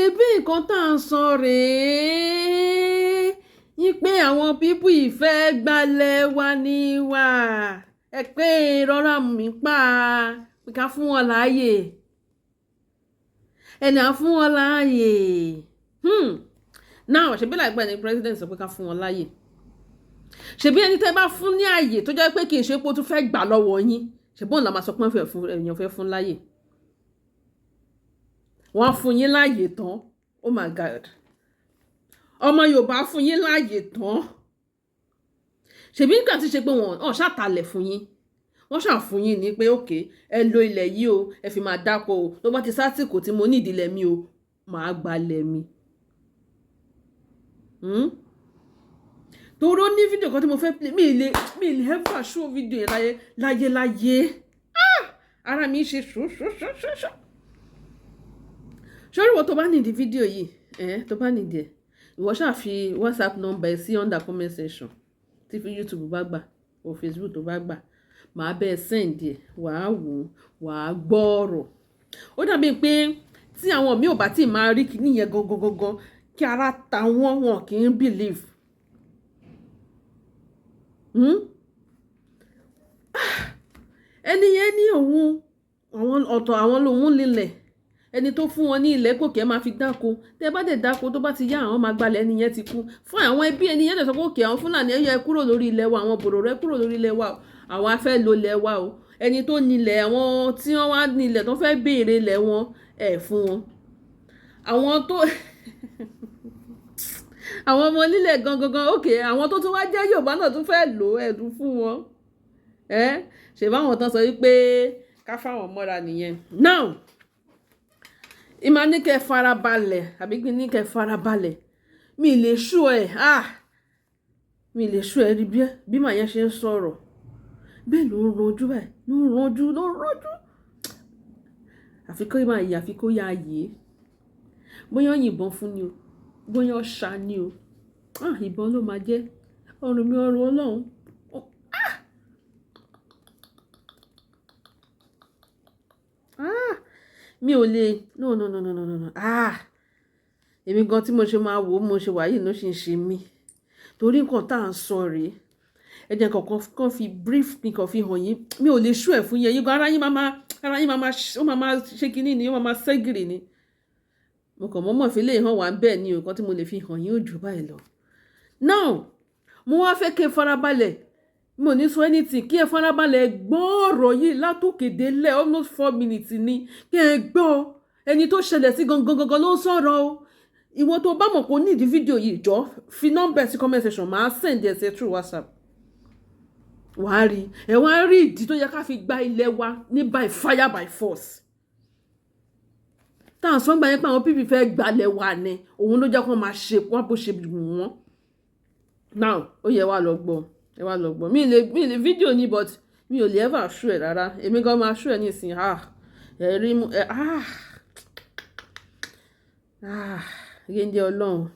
Ṣebí nǹkan tá à ń sọ rèé yín pé àwọn people yìí fẹ́ gbalẹ̀ wa ní wà, ẹ pé rọra mi pa pé ká fún wọn láàyè, ẹni à fún wọn láàyè. Now, ṣebí láìpẹ́ ni president sọ pé ká fún wọn láàyè. Ṣebí ẹni tẹ́ bá fún ní àyè tó jẹ́ pé kì í ṣe pé ó tún fẹ́ gbà lọ́wọ́ yín, ṣebí òun la máa sọ pé wọ́n fẹ́ fún èèyàn, fẹ́ fún láàyè. Wọ́n fún yín láàyè tán. Oh my God, ọmọ Yorùbá, fún yín láàyè tán. Ṣebí nígbà tí ṣe pé wọ́n ọ̀ ṣàtàlẹ̀ fún yín, wọ́n ṣàfún yín ní pé okay, ẹ lo ilẹ̀ yìí o, ẹ fi máa dáko o, tó bá ti sásìkò tí mo ní ìdílé mi o, màá gbalẹ̀ mi. Torí ó ní fídíò kan tí mo fẹ́ play, mi lè ever show fídíò yẹn láyé láyé láyé. Ah! Ara mi ṣe ṣoṣoṣoṣo. Ṣé ìwọ tó bá nídìí fídíò yìí ẹ, tó bá nídìí ẹ, ìwọ ṣáà fi WhatsApp number ẹ sí under comment section. Tí fi YouTube bá gbà o, Facebook tó bá gbà, màá bẹ́ẹ̀ send ẹ̀, wàá wò ó, wàá gbọ́ ọ̀rọ̀. Ó dàbí pé tí àwọn míì ò bá tí ì máa rí kíní yẹn gangan gangan kí ara ta wọ́n, wọn kì í believe. Ẹni yẹn ní òun, àwọn ọ̀tọ̀, àwọn lòun lílẹ̀. Ẹni tó fún wọn ní ilẹ̀ kòkè máa fi dáko, tẹ́ bá dẹ̀ dáko, tó bá ti yá, àwọn máa gbalẹ̀. Ẹni yẹn ti kú fún àwọn ẹbí ẹni yẹn dẹ̀ sọ pé okay, àwọn Fúlàní ẹ̀yẹ kúrò lórí ilẹ̀ wa, àwọn bòrò rẹ kúrò lórí ilẹ̀ wa, àwọn á fẹ́ lo ilẹ̀ wa o. Ẹni tó nílẹ̀, àwọn tí wọ́n wá nílẹ̀ tó fẹ́ béèrè ilẹ̀ wọn, ẹ̀ fún wọn. Àwọn tó àwọn ọmọ onílẹ̀ gangan gan, okay, àwọn tó tún wá jẹ́ Yorùbá náà tún fẹ́ lò ẹ̀dùn fún wọn. Ẹ ṣe báwọn tán sọ wípé ká fáwọn mọ́ra nìyẹn. Now, ìmọ̀ ní kẹ́ farabalẹ̀, àbí kí ní kẹ́ farabalẹ̀. Mi lè ṣú ẹ, ah, mi lè ṣú ẹ rí bí màá yẹn ṣe ń sọ̀rọ̀, bẹ́ẹ̀ ló ń ranjú báyìí, ló ń ranjú, ló ń ranjú. Àfi kó máa yè, àfi kó yá yè. Bóyá yìnbọn fún ni o, bóyá ṣá ni o. Ah, ìbọn ló máa jẹ́. Ọrùn mi, ọrùn Ọlọ́run. Ah! Ah! Mi ò lè, no, no, no, no, no, no. Ah! Èmi gan tí mo ṣe máa wò ó, mo ṣe wà yìí ló ṣe ń ṣe mí. Torí nǹkan tá à ń sọ rèé. Ẹ jẹ́ nǹkan kan fi brief mi kan fi hàn yín. Mi ò lè ṣú ẹ̀ fún yín. Ẹ̀yin gan, ara yín máa máa, ó máa máa ṣe kíní ni, ó máa máa ṣẹ́gìrì ni. Mo kàn mọ̀ọ́mọ̀ fi lè hàn wá bẹ́ẹ̀ ni o, nǹkan tí mo lè fi hàn yín ò jù báyìí lọ. Now, mo wá fẹ́ kí ẹ farabalẹ̀. Mo ní sọ anything, kí ẹ farabalẹ̀ gbọ́ ọ̀rọ̀ yìí látòkè délẹ̀. Almost 4 minutes ni kí ẹ gbọ́. Ẹni tó ṣẹlẹ̀ sí gangan gangan ló ń sọ̀rọ̀ o. Ìwọ tó bá mọ̀ pé o need fídíò yìí, jọ fi nọ́mbà sí comment section, màá send ẹ̀ sí through WhatsApp. Wàá rí ẹ, wàá rí ìdí tó yẹ ká fi gba ilẹ̀ wa ní by fire by force. Tá à ń sọ gbà yẹn pé àwọn people fẹ́ gbalẹ̀ wa ni, òun ló jẹ́ kó máa ṣe wọ́n bó ṣe wù wọ́n. Now, ó yẹ wá lọ gbọ́, ẹ wá lọ gbọ́. Mi lè fídíò ní, but mi ò lè ever show ẹ rárá. Èmi gan máa show ẹ nísìnyí. Ah, ẹ rí ẹ, ah ah, géńdé Ọlọ́run,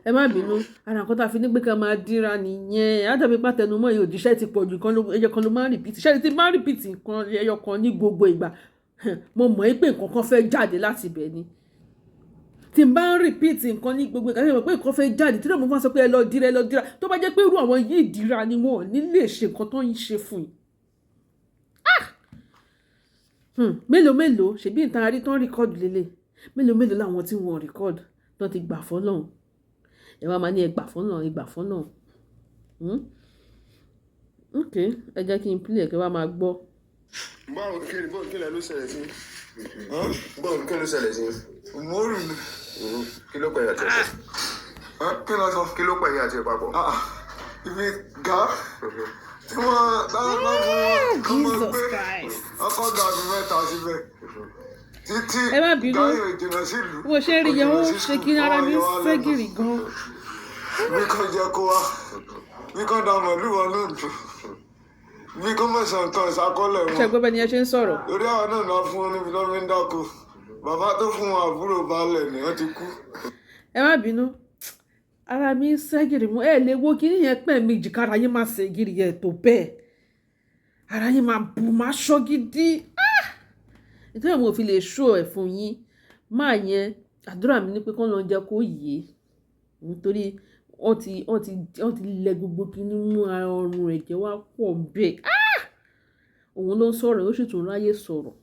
ẹ má bínú. Ara nǹkan tá a fi ní pé ká máa díra nìyẹn. Ádàbí pàtẹnumọ́ yìí, òjíṣẹ́ ti pọ̀ jù kan, ẹyọ kan ló máa ń repeat. Ṣé ti máa ń repeat nǹkan ẹyọ kan ní gbogbo ìgbà, mo mọ̀ pé nǹkan kan fẹ́ jáde láti ibẹ̀ ni. Tí n bá ń repeat nǹkan ní gbogbo ìgbà, mo mọ̀ pé nǹkan fẹ́ jáde. Tí mo fẹ́ sọ pé ẹ lọ dira, ẹ lọ dira, tó bá jẹ́ pé irú àwọn yìí dira ni, wọn ò ní lè ṣe nǹkan tó ń ṣe fún yìí. Ah! Mélòó mélòó, ṣèbí ìtàn àrí tán record lélẹ̀. Mélòó mélòó làwọn tí wọ́n record tán ti gbà fọ́lọ́run? Ẹ wá máa ní ẹ gbà fọ́lọ́run, ẹ gbà fọ́lọ́run. Ok, ẹ jẹ́ kí n play ẹ̀ kí wá máa gbọ́. Báwo kí ni, báwo kí lẹ ló ṣẹlẹ̀ sí? Báwo kí ló ṣẹlẹ̀ sí? Umoru ni. Kí ló pẹ̀yìn àti ẹ̀pọ̀? Kí ló sọ? Kí ló pẹ̀yìn àti ẹ̀ papọ̀? Ah, ibi gà tí wọ́n dáná fún wọn kọ́ mọ́ Jesus gbé Christ. ọkọ̀ gàdú mẹ́ta síbẹ̀ títí. Ẹ má bínú. Gáyọ̀ ìjìnà sílùú. Bó ṣe ń rí yẹn, ó ṣe kí ara mi ṣẹ́gìrì gan. Bí kò jẹ́ kó wá, bí kò dá màlúù wọn náà dùn, bí kò mọ̀ sàn kan ìsákọ́lẹ̀ Ṣe wọn. gbọ́ bẹ́ẹ̀ ni ẹ ṣe ń sọ̀rọ̀. Torí àwọn náà náà fún wọn níbi tó fi ń dáko. Bàbá tó fún wọn, àbúrò baálẹ̀ ni, wọ́n ti kú. Ẹ má bínú, ara mi ń ṣẹ́gìrì mú. Ẹ lè wo kíní yẹn pẹ́ méjì kára yín máa ṣẹ́gìrì yẹn tó bẹ́ẹ̀, ara yín máa bù, máa ṣọ́ gidi. Ah! Nítorí mo fi lè show ẹ̀ fún yín máa yẹn. Àdúrà mi ni pé kán lọ jẹ́ kó yé, nítorí wọ́n ti lẹ gbogbo kíní mú ara ọrùn ẹ̀jẹ̀ wá pọ̀ bẹ́ẹ̀. Ah! Òun ló ń sọ̀rọ̀, ó sì tún ráyè sọ̀rọ̀.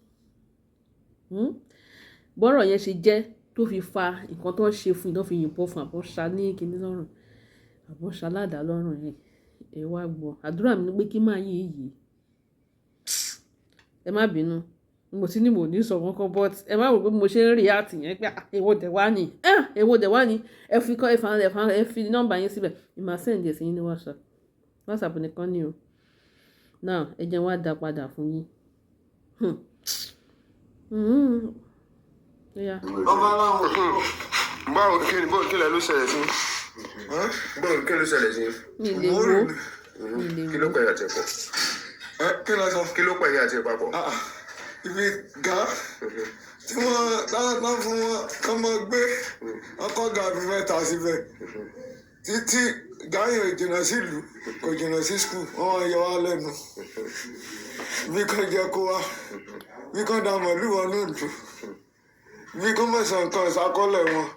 Bọ́rọ̀ yẹn ṣe jẹ́ tó fi fa nǹkan tó ń ṣe fún un, tó fi yìnbọn fún àbọ̀ ṣá ní kíní lọ́rùn, àbọ̀ ṣá ládàá lọ́rùn yìí. Ẹ wá gbọ́. Àdúrà mi ni pé kí máa yín yìí. Ẹ má bínú. Mo ti ní mo ní sọ nǹkan kan, but ẹ má rò pé mo ṣe ń react yẹn pé ah, èwo dẹ̀ wá ni? Ah, èwo dẹ̀ wá ni? Ẹ fi kọ́, ẹ fi nọ́mbà yín síbẹ̀. Èmi máa send ẹ̀ sí yín ní WhatsApp. WhatsApp nìkan ni o. Now, ẹ jẹ́ n wá dá padà fún yín. Ó yá. Ọba aláwọ̀. Báwo kí ni, bóun kí lẹ ló ṣẹlẹ̀ sí? Bóun kí ló ṣẹlẹ̀ sí? Mi lè wo. Mi lè Kí ló wo. pẹ̀yìn àti ẹ̀pọ̀? Ẹ kí ló sọ? Kí ló pẹ̀yìn àti ẹ̀ papọ̀? Ah, ah. Ibi gà tí wọ́n dáná fún wọn kọ́ mọ́ gbé ọkọ̀ gàbí mẹ́ta síbẹ̀ títí gáyọ̀ jìnnà sílùú, kò jìnnà sí school. Wọ́n wá yọ wá lẹ́nu bí kò jẹ́ kó wá, bí kò dá màlúù wọnú ìlú, bí kò mọ̀sán nǹkan ìsákọ́lẹ̀ wọn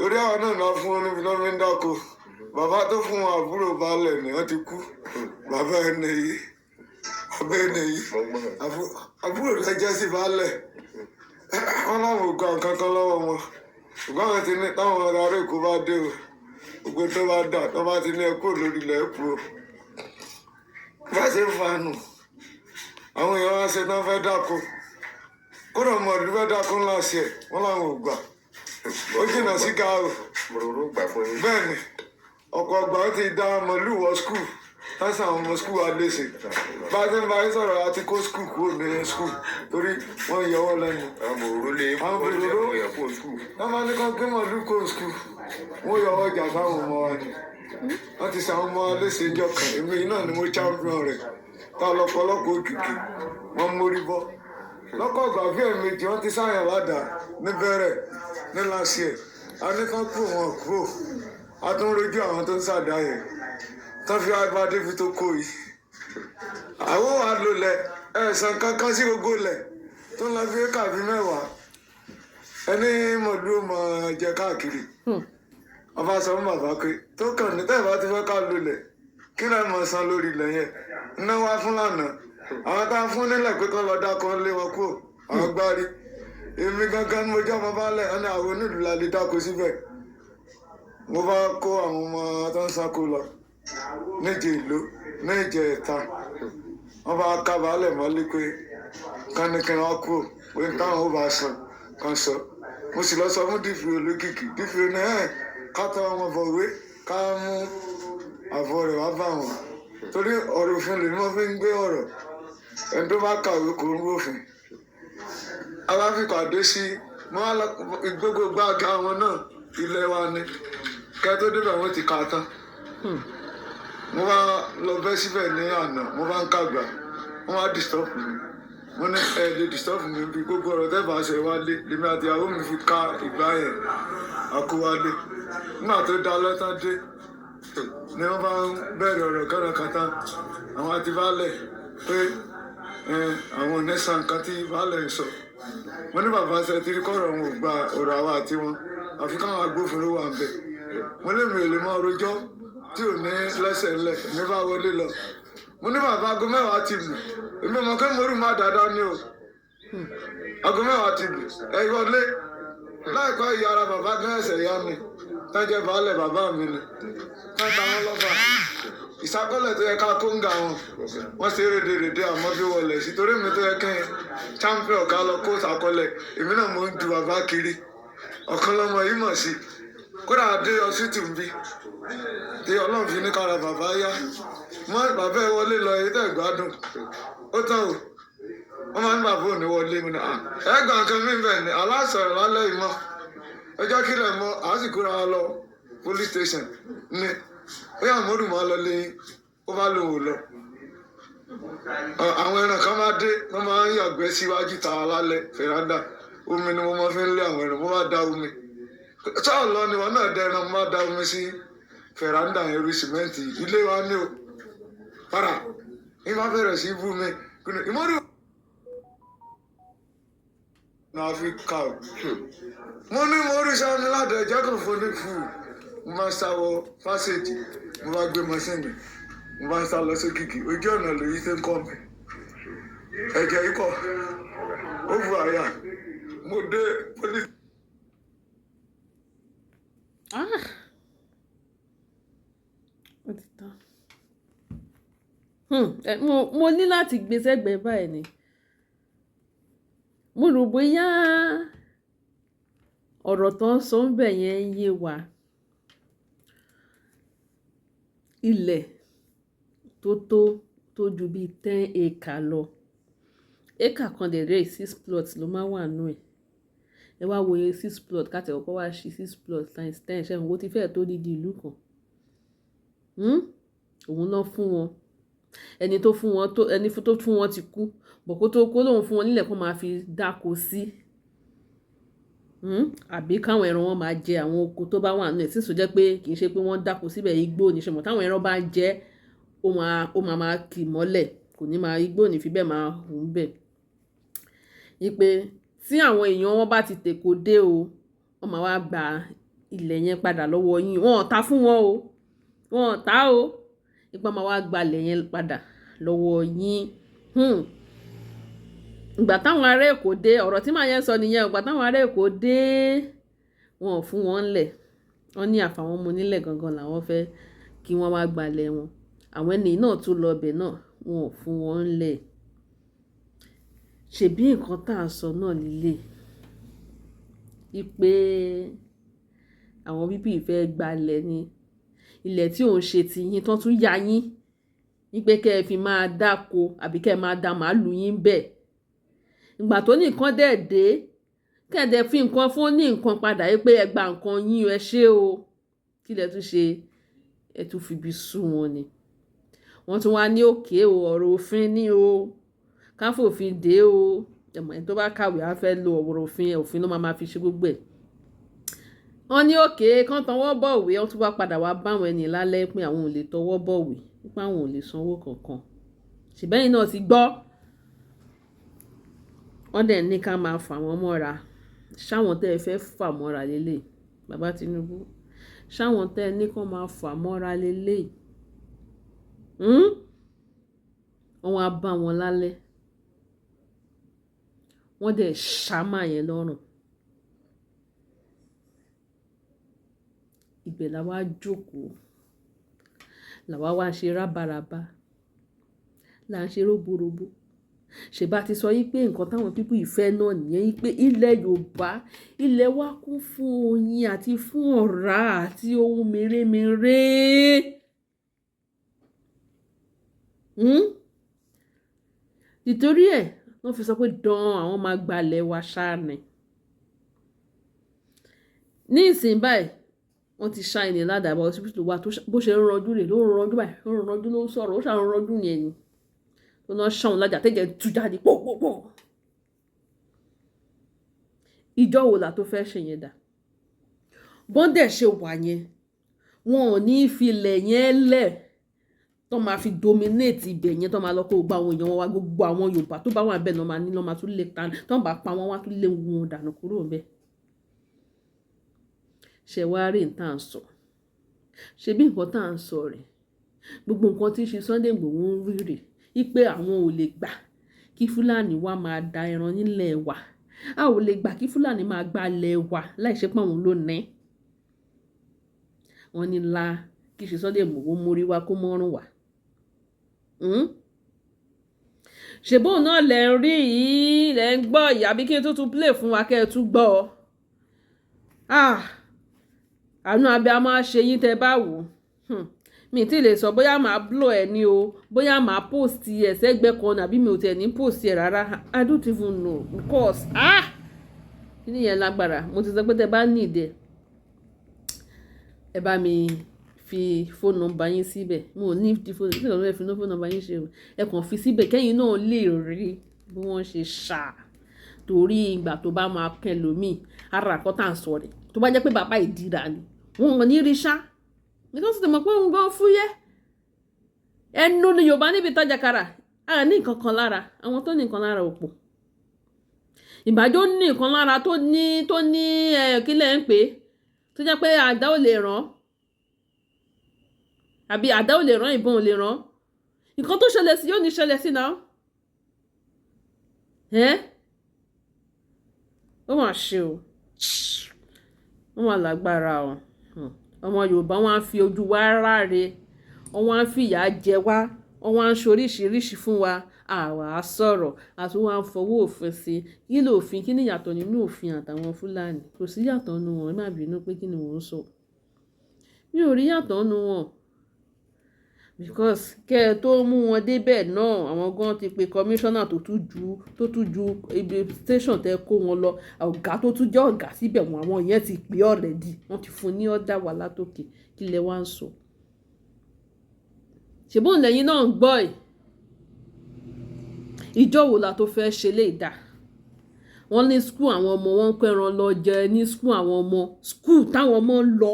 lórí àwọn náà náà fún wọn níbi náà fi ń dáko. Bàbá tó fún wọn, àbúrò baálẹ̀ ni, wọ́n ti kú. Bàbá ẹni yìí, bàbá ẹni yìí, àbúrò rẹ̀ jẹ́ sí baálẹ̀. Wọ́n láwọn ò gba nǹkan kan lọ́wọ́ wọn, ṣùgbọ́n àwọn ti ní táwọn ará Èkó bá dé o, gbogbo tó bá dà tó bá ti ní ẹ kúrò lórí ilẹ̀, ẹ kúrò. Bá ṣe ń fanu àwọn èèyàn wá ṣe tán fẹ́ dáko, kódà ọmọ ìlú fẹ́ dáko ńlá ṣe ẹ̀, wọ́n láwọn ò gbà, ó jìnnà sí gaaro. Mòróró gbà fún yín. Bẹ́ẹ̀ ni, ọ̀pọ̀ ọgbà ó ti dá màlúù wọ school tásán, àwọn ọmọ school wa léṣe. Bá a ti ń bá yín sọ̀rọ̀, àti kó school kúrò ní school torí wọ́n ń yọwọ́ lẹ́nu. Àwọn mòróró lé Àwọn wọ́n lé mòróró. àwọn èèyàn kúrò school. Wọ́n máa ní kán gbé màlúù kúrò school, wọ́n yọ ọjà fáwọn ọmọ wa ni. Wọ́n ti sàwọn ọmọ wa léṣe ìjọ kan. Èmi náà ni mo champion rẹ̀ tá a lọ́pọ̀lọpọ̀ òkìkí wọ́n mórí bọ́ lọ́kọ̀ ọgbà bí ẹ̀ẹ̀mejì. Wọ́n ti sáyàn ládàá níbẹ̀rẹ̀ ní last year. A ní kán kúrò, wọn kúrò. A tún rojú àwọn tó ń sàdá yẹn tó fi wá bá débi tó kó yìí. Àwọn wà lólẹ̀ ẹ̀sán kankan sí gbogbo lẹ̀ tó ń lọ fi éka bíi 10 ẹni mọ̀lú mọ̀ jẹ káàkiri. Ọba sọ fún bàbá pé tó kàn ní tẹ́ẹ̀ bá ti fẹ́ ká lólẹ̀, kí lẹ́ẹ̀ mọ̀ san lórí ilẹ̀ yẹn iná wá fún lànà. Àwọn tá a fún nílẹ̀ pé kán lọ dáko, ń lé wọn kúrò. Àwọn gbárí èmi gangan ni mo jẹ́ ọmọ baálẹ̀ ẹni àwọn onílùú la lè dáko síbẹ̀. Mo bá kó àwọn ọmọ tó ń sanko lọ níjẹ ìlú níjẹ ìta, wọn bá ká baálẹ̀ mọ́lé pé kánikẹ́ni wọn kúrò, pé táwọn ò bá san kan sọ. Mo sì lọ sọ fún DPO olókìkí. DPO ní ẹ̀ ká tọ́ wọn bọ̀wé, ká mú àbọ̀ rẹ̀ wá bá wọn, torí ọ̀rọ̀ òfin lèmi wọ́n fi ń gbé ọ̀rọ̀. Ẹni tó bá kàwé kò ń gbófin. A bá fi pàdé sí wọn á lọ gbogbo gbága wọn náà. Ilé wa ni kẹ́ tó débẹ̀, wọ́n ti kà á tán. Mo bá lọ bẹ́ síbẹ̀ ní àná, mo bá ń kàgbà, wọ́n wá disturb mi. Mo ní ẹ lè disturb mi bí gbogbo ọ̀rọ̀ tẹ́ bá ṣe wálé. Lèmi àti ìyàwó mi fi ká ìgbà yẹn àkówálé. Nígbà tó dá lọ́tàn dé ni wọ́n bá ń bẹ̀rẹ̀ ọ̀rọ̀ kánakátá àwọn àti baálẹ̀ pé ẹ, àwọn ò ní san nǹkan tí baálẹ̀ ń sọ. Mo ní bàbá ṣe tí kọ̀rọ̀ wọn ò gba ọ̀rọ̀ àwa àti wọn, àfi káwọn agbófinró wà ń bẹ̀. Mo lè mi ò lè máa rojọ́ tí ò ní lẹ́sẹ̀ ńlẹ̀. Mi bá wọlé lọ, mo ní bàbá, aago 10 ti lù. Èmi ọmọ kẹ́ mo rú má dáadáa ní o. Aago 10 ti lù, ẹ wọlé. Láìpẹ́ ìyá ara bàbá gán ẹsẹ̀ yá mi tọ́jẹ́ baálẹ̀ bàbá mi ni tọ́ta wọn lọ́fà ìsákọ́lẹ̀ tó yẹ ká kó ń ga wọn. Wọ́n ṣe rédèrèdè àmọ́ bí wọlé sí torí mi tó yẹ kí n champion ká lọ kó ìsákọ́lẹ̀. Èmi náà mo ń ju bàbá kiri ọ̀kan lọ́mọ yìí mọ̀ sí. Kódà dé ọsítù ń bí tí Ọlọ́run fi ní kára bàbá yá mọ́. Bàbá ẹ wọlé lọ, èyí tẹ̀ gbádùn ó tán o. Wọ́n máa ń bàbá òní wọlé mi náà. Ẹ gbà nǹkan mí bẹ́ẹ̀ ni aláṣọ̀rọ̀ lálẹ́ yìí mọ́ ọjọ́ kílẹ̀ mọ́ àásìkò ra wa lọ police station ní ó yà mọ́rù máa lọ lé. Ó bá lòun ò lọ. Àwọn ẹran kan máa dé, wọ́n máa ń yàgbẹ́ síwájú ta lálẹ́ fẹ̀ràndà. Omi ni mo máa fi ń lé àwọn ẹran. Mo máa da omi ṣáà lọ ni wọn náà dẹran. Mo máa da omi sí fẹ̀ràndà yẹn orí sìmẹ́ǹtì ilé wa ní o para ní bá bẹ̀rẹ̀ sí bú mi ìmọ̀rù. Náà fi kàwé. Mo ní mo rí sani láti ẹ̀jẹ̀ kan fún ní fún un. Mo máa sá wọ fásitì, mo bá gbé machine, mo bá ń sá lọ sókìkì. Ojú ọ̀nà lòyí tó ń kọ́ mi, ẹ̀jẹ̀ ikọ̀ ó bu àyà. Mo dé police. Ah! Ó ti tán. Mo ní láti gbé sẹ́gbẹ̀ẹ́ báyìí ni. Mo rò bóyá ọ̀rọ̀ tó ń sọ ń bẹ̀ yẹn ń yé wa. Ilẹ̀ tó ju bí 10 acre lọ. Acre kan dẹ̀ rè, six plots ló máa wà nínú ẹ̀. Ẹ wá wo iye six plot, ká tẹ̀ kọ́kọ́ wá ṣí six plot times 10, ṣé ẹ mọ̀ pé ó ti fẹ́ẹ̀ tó odidi ìlú kan. Òun náà fún wọn. Ẹni tó fún wọn ti kú. But kó tó kú, ó lóun fún wọn nílẹ̀ kó máa fi dáko sí. Àbí káwọn ẹran wọn máa jẹ àwọn oko tó bá wà nínú ẹ̀. Since tó jẹ́ pé kì í ṣe pé wọ́n dáko síbẹ̀, igbó ni. Ṣé mọ̀ táwọn ẹran bá jẹ, ó máa máa kì mọ́lẹ̀. Kò ní máa, igbó ò ní fi bẹ́ẹ̀ máa hù ńbẹ̀. Wípé tí àwọn èèyàn wọn bá ti tèkó dé o, wọ́n máa wá gba ilẹ̀ yẹn padà lọ́wọ́ yín. Wọn ò ta fún wọn o. Wọn ò ta o. Wípé wọ́n máa wá gba ilẹ̀ yẹn padà lọ́wọ́ yín. Ìgbà táwọn ará Èkó dé, ọ̀rọ̀ tí màá yẹn sọ nìyẹn. Ìgbà táwọn ará Èkó dé, wọn ò fún wọn ńlẹ̀. Wọ́n ní àfàwọn ọmọ onílẹ̀ gangan làwọn fẹ́ kí wọ́n wá gba ilẹ̀ wọn. Àwọn ẹni náà tún lọ ibẹ̀ náà, wọn ò fún wọn ńlẹ̀. Ṣèbí nǹkan tá à ń sọ náà líle. Wípé àwọn people yìí fẹ́ gba ilẹ̀ ni. Ilẹ̀ tí ò ń ṣe ti yín tán tún ya yín. Wípé kí ẹ fi máa dáko àbí kí ẹ máa da màálù yín bẹ́ẹ̀. Ìgbà tó ní nǹkan dẹ̀ dé, kí ẹ dẹ̀ fi nǹkan fún ní nǹkan padà wípé ẹ gba nǹkan yín, ẹ ṣé o. Kí lẹ tún ṣe? Ẹ tún fi ibi sú wọn ni. Wọ́n tún wá ní okay o, ọ̀rọ̀ òfin ní o. Ká fòfin dè o. Ẹ mọ̀ ẹni tó bá kàwé á fẹ́ lo ọ̀rọ̀ òfin, òfin ló máa ma fi ṣe gbogbo ẹ̀. Wọ́n ní okay kán tọwọ́ bọ̀wé, wọ́n tún wá padà wá bá àwọn ẹni lálẹ́ pé àwọn ò lè tọwọ́ bọ̀wé, wípé àwọn ò lè sanwó kankan. Ṣèbí ẹ̀yin náà ti gbọ́. Wọ́n dẹ̀ ní ká máa fà wọ́n mọ́ra. Ṣáwọn tẹ́ ẹ fẹ́ fà mọ́ra lélẹ̀, bàbá Tinubu. Ṣáwọn tẹ́ ẹ ní kó máa fà mọ́ra lélẹ̀. Wọ́n wá bá wọn lálẹ́. Wọ́n dẹ̀ ṣá máa yẹn lọ́rùn. Ibẹ̀ la wá jókòó. Làwa wá ṣe rábaràba. Là ń ṣe róboròbo. Ṣèbá ti sọ wípé nǹkan táwọn people yìí fẹ́ náà nìyẹn, wípé ilẹ̀ Yorùbá, ilẹ̀ wa kún fún oyin àti fún ọ̀rá àti ohun mèremère. Nítorí ẹ, wọ́n fi sọ pé dán àwọn máa gba ilẹ̀ wa ṣá ni. Ní ìsìn báyìí, wọ́n ti ṣá ẹni ládàá bá hospital wa tó bó ṣe ń ranjú rè ló ń ranjú báyìí, ó ń ranjú ló ń sọ̀rọ̀, ó ṣà ń ranjú yẹn ni. Tó náà ṣán lájà tẹ́jẹ̀ tú jáde pọ̀pọ̀pọ̀. Ìjọ wo là tó fẹ́ ṣe yẹn dà? Bọ́n dẹ̀ ṣe wà yẹn, wọn ò ní fi ilẹ̀ yẹn lẹ̀ tó máa fi dominate ibẹ̀ yẹn, tó máa lọ kó gbogbo àwọn èèyàn wọn wá, gbogbo àwọn Yorùbá tó bá wà níbẹ̀ náà máa ní lọ́ máa tún lè ta, tó ń bá pa wọ́n wá tún lé wọn dànù kúrò níbẹ̀. Ṣé wàá rí nǹkan tá à ń sọ? Ṣebí nǹkan tá à ń sọ rè? Gbogbo nǹkan tí ṣe Sunday Igboho ń rí rè, wípé àwọn ò lè gbà kí Fúlàní wá máa da ẹran nílẹ̀ wa. A ò lè gbà kí Fúlàní máa gba ilẹ̀ wa láìṣe pé àwọn ló ní. Wọ́n ní là kí ṣe Sunday Igboho mórí wá kó mọ́rùn wá. Ṣèbó náà lẹ̀ ń rí yìí, lẹ̀ ń gbọ́ yìí, àbí kí n tún tún play fún wa kí ẹ tún gbọ́. Ah! Àánú abiyamọ á ṣe yín tẹ bá wò. Mi tí lè sọ bóyá màá blow ẹ ní o, bóyá màá post ẹ̀ sẹ́gbẹ̀ẹ́ kan àbí mi ò tẹ̀ ní post ẹ̀ rárá. I don't even know because ah! Kí ni yẹn lágbára? Mo ti sọ pé tẹ bá need ẹ, ẹ bá mi fi phone number yín síbẹ̀. Mo ò ní fi phone, kí ló fẹ́ fi phone number yín ṣe o. Ẹ kàn fi síbẹ̀ kẹ́yìn náà lè rí bí wọ́n ṣe ṣà. Torí ìgbà tó bá máa kẹ́ lómi, ara nǹkan tá à ń sọ rẹ̀. Tó bá jẹ́ pé bàbá ìdíra ni, wọn ò ní rí ṣá. Because tí mo pé òun gan fúyẹ́. Ẹnu ni Yorùbá níbi ìtajà kàrà. A ní nǹkan kan lára. Àwọn tó ní nǹkan lára ò pọ̀. Ìbàjẹ́ ó ní nǹkan lára tó ní ẹ̀, kí lẹ̀ ń pè é, tó jẹ́ pé àdá ò lè ràn, àbí àdá ò lè ràn, ìbọn ò lè ràn, nǹkan tó ṣẹlẹ̀ sí yóò ní ṣẹlẹ̀ sí náà ẹ́. Ó mà ṣe o, ó mà lágbára o. Ọmọ Yorùbá, wọn á fi ojú wa ráre, wọn á fi ìyà jẹ wá, wọn á ń ṣoríṣiríṣi fún wa, àwa á sọ̀rọ̀, àti wọn á fọwọ́ òfin sí. Kí ló òfin? Kí ni ìyàtọ̀ nínú òfin àtàwọn Fúlàní? Kò sí ìyàtọ̀ nínú wọn. Ẹ má bínú pé kí ni mò ń sọ. Mi ò rí ìyàtọ̀ nínú wọn, because kẹ́ ẹ tó mú wọn débẹ̀ náà, àwọn gan ti pe commissioner tó tún ju ibi station tẹ́ kó wọn lọ, ọ̀gá tó tún jẹ́ ọ̀gá síbẹ̀ wọn, àwọn yẹn ti pè already, wọ́n ti fún ní order wá látòkè. Kí lẹ wá ń sọ? Ṣèbóun lẹ́yìn náà ń gbọ́ ẹ̀. Ìjọ wo la tó fẹ́ ṣe lè dà? Wọ́n ní school àwọn ọmọ wọn ń kó ẹran lọ jẹ ní school àwọn ọmọ, school táwọn ọmọ ń lọ,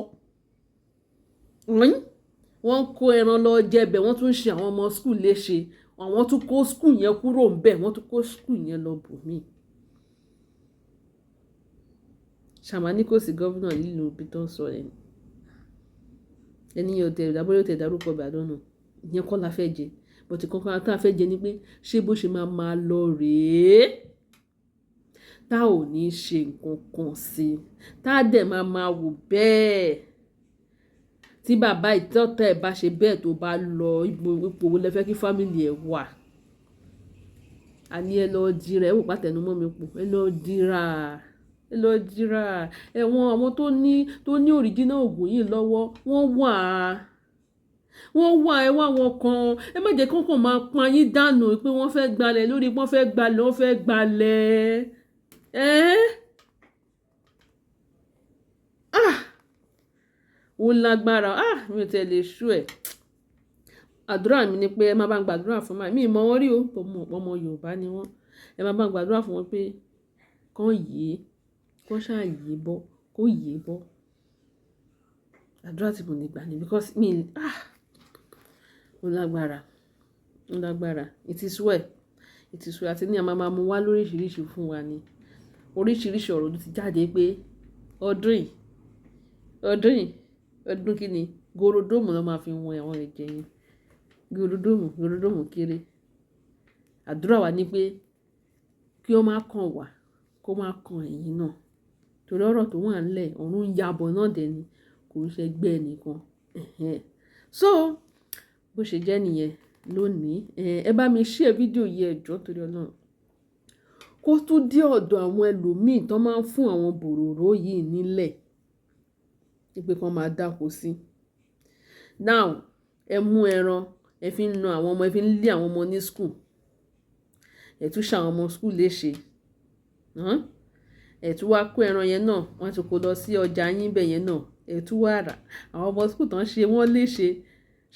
wọ́n ń kó ẹran lọ jẹ bẹ̀. Wọ́n tún ń ṣe àwọn ọmọ school léṣe. Àwọn tún kó school yẹn kúrò ń bẹ̀, wọ́n tún kó school yẹn lọ bòmíì. Ṣàmání kò sí governor nílùú ibi tó ń sọ yẹn. Ẹni yẹn ò tẹ̀ bóyá ó tẹ̀ dárúkọ bẹ̀, I don't know. Ìyẹn kọ́ la fẹ́ jẹ, but kankan tá a fẹ́ jẹ ni pé, ṣé bó ṣe máa máa lọ rèé, tá ò ní ṣe nǹkan kan sí, tá a dẹ̀ máa máa wò bẹ́ẹ̀, tí bàbá ìtọ́tẹ̀ ẹ̀ bá ṣe bẹ́ẹ̀, tó bá lọ, ipò wo lẹ fẹ́ kí family ẹ̀ wà? Àní ẹ lọ dira, ẹ wò pàtẹnumọ́ mi pọ̀, ẹ lọ dira, ẹ lọ dira. Ẹ̀wọ̀n àwọn tó ní original ògùn yìí lọ́wọ́, wọ́n wà, wọ́n wà. Ẹ wá wọn kan, ẹ má jẹ́ kí wọ́n kàn máa pa yín dànù pé wọ́n fẹ́ gbalẹ̀ lórí, wọ́n fẹ́ gbalẹ̀, wọ́n fẹ́ gbalẹ̀ ẹ́. Ah, ó lágbára. Ah, mi ò tẹ̀ lè ṣú ẹ̀. Àdúrà mi ni pé ẹ má bá ń gbàdúrà fún mi. Mọ̀ wọ́n rí o, ọmọ Yorùbá ni wọ́n. Ẹ má bá ń gbàdúrà fún wọn pé kán yé, kán ṣáà yé bọ́, kó yé bọ́. Àdúrà tí mo lè gbà ni, because mi, ah, ó lágbára, ó lágbára. It is well, it is well. Àti ní a máa máa mú wá lóríṣiríṣi fún wa ni. Oríṣiríṣi ọ̀rọ̀ ló ti jáde pé ọdún yìí, ọdún yìí, ọdún kí ni, gorodomu ló máa fi wọn àwọn ẹ̀jẹ̀ yẹn. Gorodomu, gorodomu kéré. Àdúrà wa ni pé kí ó má kan wà, kó má kan ẹ̀yin náà. Torí ọ̀rọ̀ tó wà nílẹ̀, ọ̀run ń yabọ̀ náà dẹ̀ ni, kò ń ṣe ẹgbẹ́ ẹnìkan. So bó ṣe jẹ́ nìyẹn lónìí. Ẹ bá mi share fídíò yìí, ẹ jọ̀ọ́, torí Ọlọ́run. Kó tún dé ọ̀dọ̀ àwọn ẹlòmíì tó máa ń fún àwọn bòròró yìí nílẹ̀, wípé kí wọ́n máa dáko sí. Now, ẹ mú ẹran, ẹ fi ń na àwọn ọmọ, ẹ fi ń lé àwọn ọmọ ní school. Ẹ tún ṣe àwọn ọmọ school léṣe. Ẹ tún wá kó ẹran yẹn náà, wọ́n ti kó lọ sí ọjà yín bẹ̀ yẹn náà. Ẹ tún wá rà. Àwọn ọmọ school tó ń ṣe wọ́n léṣe.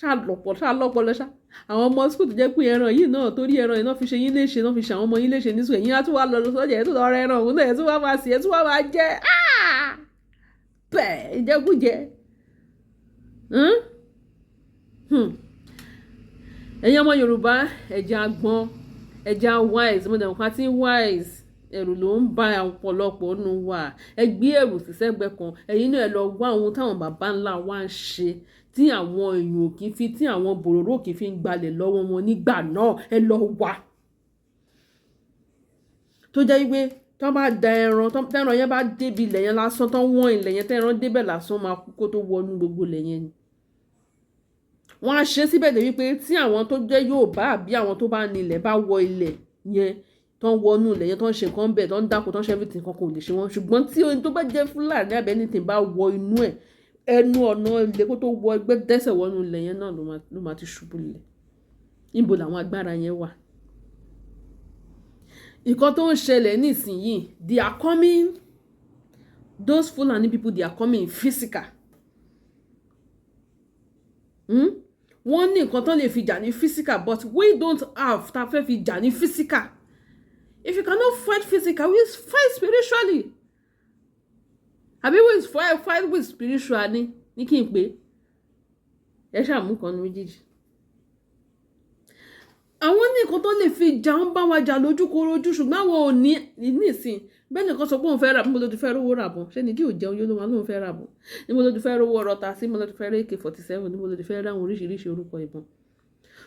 Ṣá lọ́pọ̀, ṣá lọ́pọlọ ṣá. Àwọn ọmọ school tó jẹ́ pé ẹran yìí náà, torí ẹran yìí náà fi ṣe yín léṣe, náà fi ṣe àwọn ọmọ yín léṣe ní school. Ẹ̀yin á tún wá lọ sọ́jà, ẹ tún lọ ra ẹran òun náà, ẹ tún wá máa sè, ẹ tún wá máa jẹ. Ah! Bẹ́ẹ̀, ìjẹkújẹ. Hmm? Hmm. Ẹ̀yin ọmọ Yorùbá, ẹ jẹ́ á gbọ́n, ẹ jẹ́ á wise. Mo dẹ̀ mọ̀ pé a ti ń wise. Ẹ̀rù ló ń bá ọ̀pọ̀lọpọ̀ nínú wa. Ẹ gbé ẹ̀rù sí sẹ́gbẹ̀ kan. Ẹ̀yin náà, ẹ lọ wá ohun táwọn bàbá ńlá wa ń ṣe, tí àwọn èèyàn ò kí fi, tí àwọn bòròró kì í fi ń gbalẹ̀ lọ́wọ́ wọn nígbà náà. Ẹ lọ wá. Tó jẹ́ wípé tí wọ́n bá da ẹran, tí ẹran yẹn bá dé ibi ilẹ̀ yẹn lásán, tí wọ́n ilẹ̀ yẹn, tí ẹran dé bẹ̀ lásán, máa kú kó tó wọ inú gbogbo ilẹ̀ yẹn ni. Wọ́n á ṣe síbẹ̀ dé wípé tí àwọn tó jẹ́ Yorùbá àbí àwọn tó bá ní ilẹ̀ bá wọ ilẹ̀ yẹn, tó ń wọnú ilẹ̀ yẹn, tó ń ṣe nǹkan bẹ́ẹ̀, tó ń dáko, tó ń ṣe everything, kan kò lè ṣe wọ́n. Ṣùgbọ́n tí ẹni tó bá jẹ́ Fúlàní àbí anything bá wọ inú ẹ̀, ẹnu ọ̀nà ilé, kó tó wọ ẹgbẹ́ dẹ́sẹ̀ wọnú ilẹ̀ yẹn náà ló máa ti ṣubú lulẹ̀. Níbo làwọn agbára yẹn wà? Nǹkan tó ń ṣẹlẹ̀ nísìnyìí, they are coming, those Fulani people, they are coming physical. Wọ́n ní nǹkan tó lè fi jà ní physical, but we don't have tá a fẹ́ fi jà ní physical. If you cannot fight physical, we fight spiritually. Àbí we fight with spiritual ni ní kí n pè é. Ẹ ṣàmú kan ní méjèèjì. Àwọn ní nǹkan tó lè fi jà ń bá wa jà lójúkorojú, ṣùgbọ́n àwọn ò ní nísìn. Bẹ́ẹ̀ nìkan sọ pé òun fẹ́ rà, níbo ló ti fẹ́ rówó rà bọ̀? Ṣé ni kí ò jẹun yóò ló máa lóun fẹ́ rà bọ̀? Níbo ló ti fẹ́ rówó rọta sí? Níbo ló ti fẹ́ rí AK-47? Níbo ló ti fẹ́ rí àwọn oríṣiríṣi orúkọ ìbọn?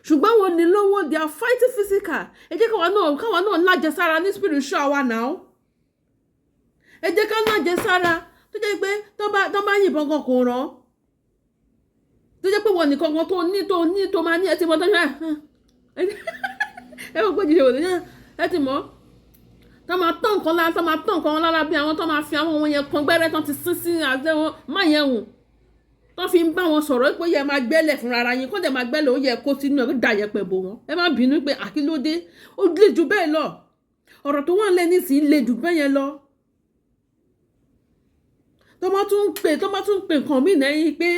Ṣùgbọ́n àwọn ní lọ́wọ́. They are fighting physical. Ẹ jẹ́ káwa náà lájẹsára ní spiritual wa now. Ẹ jẹ́ ká lájẹsára tó jẹ́ pé tó bá yìnbọn gan kò rán, tó jẹ́ pé wọ́n nìkan kan tó ní tó máa ní. Ẹ ti mọ tó ṣe ẹ wọ́n gbójú ṣe wò lóyún. Ẹ ti mọ̀ tó máa tán nǹkan lára, tó máa tán nǹkan lára, bí àwọn tó máa fi àwọn ohun yẹn kan gbẹ́rẹ́ tó ti sín sí àti wọn má yẹn hùn tó fi ń bá wọn sọ̀rọ̀ pé ó yẹ máa gbẹ́lẹ̀ fúnra ara yín, kó dẹ̀ máa gbẹ́lẹ̀, ó yẹ kó sínú ẹ̀, kó dà yẹpẹ̀ bò wọ́n. Ẹ má bínú pé àkílódé, ó le jù bẹ́ẹ̀ lọ. Ọ̀rọ̀ tó wà nílẹ̀ nísìnyí le jù bẹ́ẹ̀ yẹn lọ. Tó bá tún ń pè nǹkan míì lẹ́yìn pé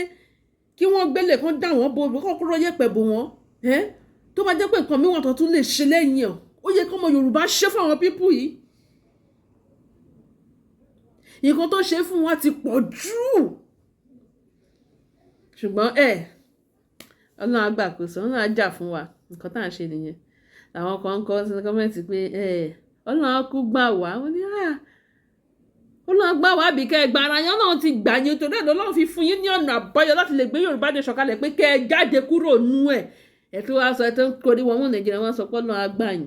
kí wọ́n gbẹ́lẹ̀, kó dà wọ́n bo, kó kúrò yẹpẹ̀ bò wọ́n. Tó bá jẹ́ pé nǹkan míì wà tó tún lè ṣe lẹ́yìn ẹ̀, ó yẹ kọ́mọ Yorùbá ṣe fún àwọn people yìí. Nǹkan tó ṣe fún wa ti pọ̀ jù, ṣùgbọ́n ẹ Ọlọ́run á gbàkóso, Ọlọ́run á jà fún wa. Nǹkan tá à ń ṣe nìyẹn. Àwọn kan ń kọ sínú comment pé ẹ Ọlọ́run á kú gbà wá. Wọ́n ní Ọlọ́run gbà wá bí kẹ́ ẹ gba ara yẹn. Ọlọ́run ti gbà yín, torí ẹ̀ lọ́lọ́run fi fún yín ní ọ̀nà àbáyọ láti lè gbé Yorùbá nation kalẹ̀ pé kẹ́ ẹ jáde kúrò nú ẹ̀. Ẹ̀ tó wá sọ ẹ tó ń korí wọn mú Nàìjíríà, wọn sọ pé Ọlọ́run á gbà yín.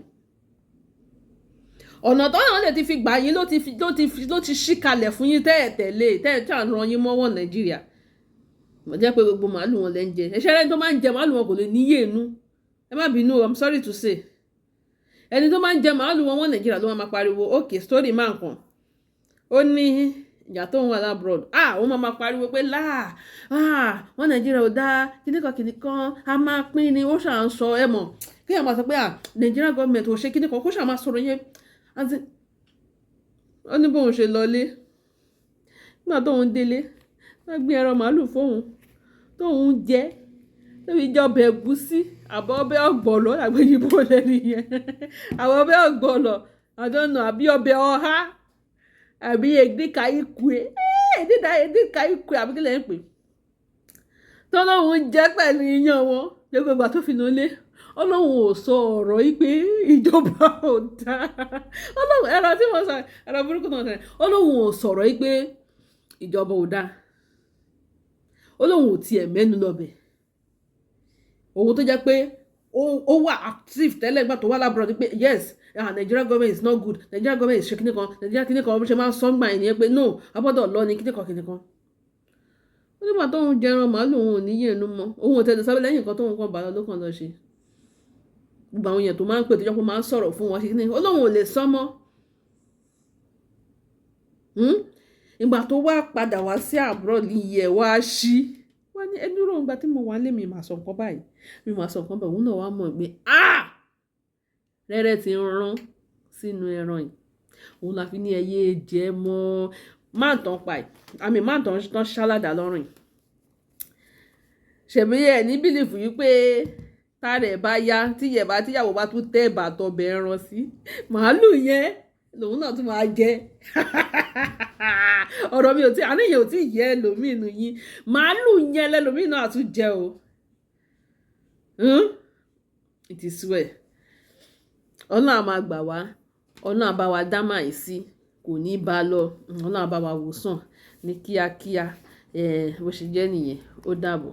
Ọ̀nà tọ́nà lè ti fi gbà yín ló ti ṣí kalẹ̀ fún yín tẹ́ ẹ̀ tẹ̀lé, tẹ́ ẹ̀ tí à ń ran yín mọ́wọ́ Nàìjíríà. Mo jẹ́ pé gbogbo màálù wọn lẹ́ ń jẹ. Ẹ̀ṣẹ́ rẹ́ni tó máa ń jẹ màálù wọn kò lè níyè inú. Ẹ má bínú, I'm sorry to say, ẹni tó máa ń jẹ màálù wọn Nàìjíríà ló máa pariwo. Okay, story máa kàn. Ó ní ìyá tó ń wà l'abroad, ah, òun máa pariwo pé láà, ah, wọn Nàìjíríà ò dáa, kíníkan kíníkan, a máa pín ni. Ó ṣà ń sọ, ẹ mọ̀ kéèyàn máa sọ pé, ah, Nigerian government ò ṣe kíníkan, kó ṣà máa sọ̀rọ̀ yẹn. Àti ó ní bóun ṣe lọlé, nígbà tóun délé, wọ́n gbé ẹran màálù fóun tóun jẹ, tóbi jẹ ọbẹ̀ ẹ̀gúsí àbọ̀ ọbẹ̀ ọ̀gbọ̀nọ̀, àgbẹ̀yìnbó lẹ́nu yẹn, àbọ̀ ọbẹ̀ ọ̀gbọ̀nọ̀, I don't know, àbí ọbẹ̀ ọ̀há, àbí edika ikwe, edika ikwe, àbí kí lẹ̀ ń pè tọ́lọ́hún jẹ́ pẹ̀lú iyán wọn. Gbogbo ìgbà tó fi nulẹ̀, Ọlọ́run ò sọ ọ̀rọ̀ yìí pé ìjọba ò dáa. Ọlọ́run ẹran tí wọ́n sọ, ẹran burúkú náà sọ, Ọlọ́run ò sọ̀rọ̀ yìí pé ìjọba ò dáa. Ọlọ́run ò tiẹ̀ mẹ́nu lọ́bẹ̀. Òun tó jẹ́ pé ó wà active tẹ́lẹ̀ nígbà tó wà l'abroad pé yes, ah, Nigeria government is not good, Nigeria government is ṣe kíní kan, Nigeria kíní kan, bó ṣe máa ń sọ ń gbà yẹn nìyẹn pé no, a gbọ́dọ̀ lọ ní kíní kan kíní kan. Ó nígbà tóun jẹran màálù, òun ò ní yẹ̀nu mọ́, òun ò tẹ̀lé sábẹ́ lẹ́yìn nǹkan tóun kàn bá lọ ló kàn lọ ṣe. Gbogbo àwọn èèyàn tó máa ń pè, tó jẹ́ pé ó máa ń sọ̀rọ̀ fún wọn ṣe kíní, ó lóun ò lè sọ mọ́. Ìgbà tó wá padà wá sí abroad, iyẹ̀ wá ṣí wá ní ẹni rò. Ìgbà tí mo wà lé mi, màá sọ nǹkan báyìí, mi màá sọ nǹkan báyìí. Òun náà wá mọ̀ pé, ah, rẹ́rẹ́ ti rán sínú ẹran yìí. Òun la fi ní ẹyẹ jẹ mọ́ má tán pa ẹ̀, àmì má tán tán ṣálàdà lọ́rùn yìí. Ṣèbí ẹ̀ ní believe yìí pé tára ẹ̀ bá yá, tíyẹ̀ bá tíyàwó bá tún tẹ́ ẹ̀bà tọbẹ̀ ẹran sí màálù yẹn, lòun náà tún máa jẹ. Ọ̀rọ̀ mi ò tí àníyàn ò tí yẹ ẹlòmíì nù yín. Màálù yẹn lẹlòmíì náà tún jẹ o. It is well. Ọlọ́run á máa gbà wá, Ọlọ́run á bá wa dá màá sí, kò ní bá a lọ. Ọlọ́run á bá wa wò sàn ní kíákíá. Bó ṣe jẹ́ nìyẹn. Ó dàbọ̀.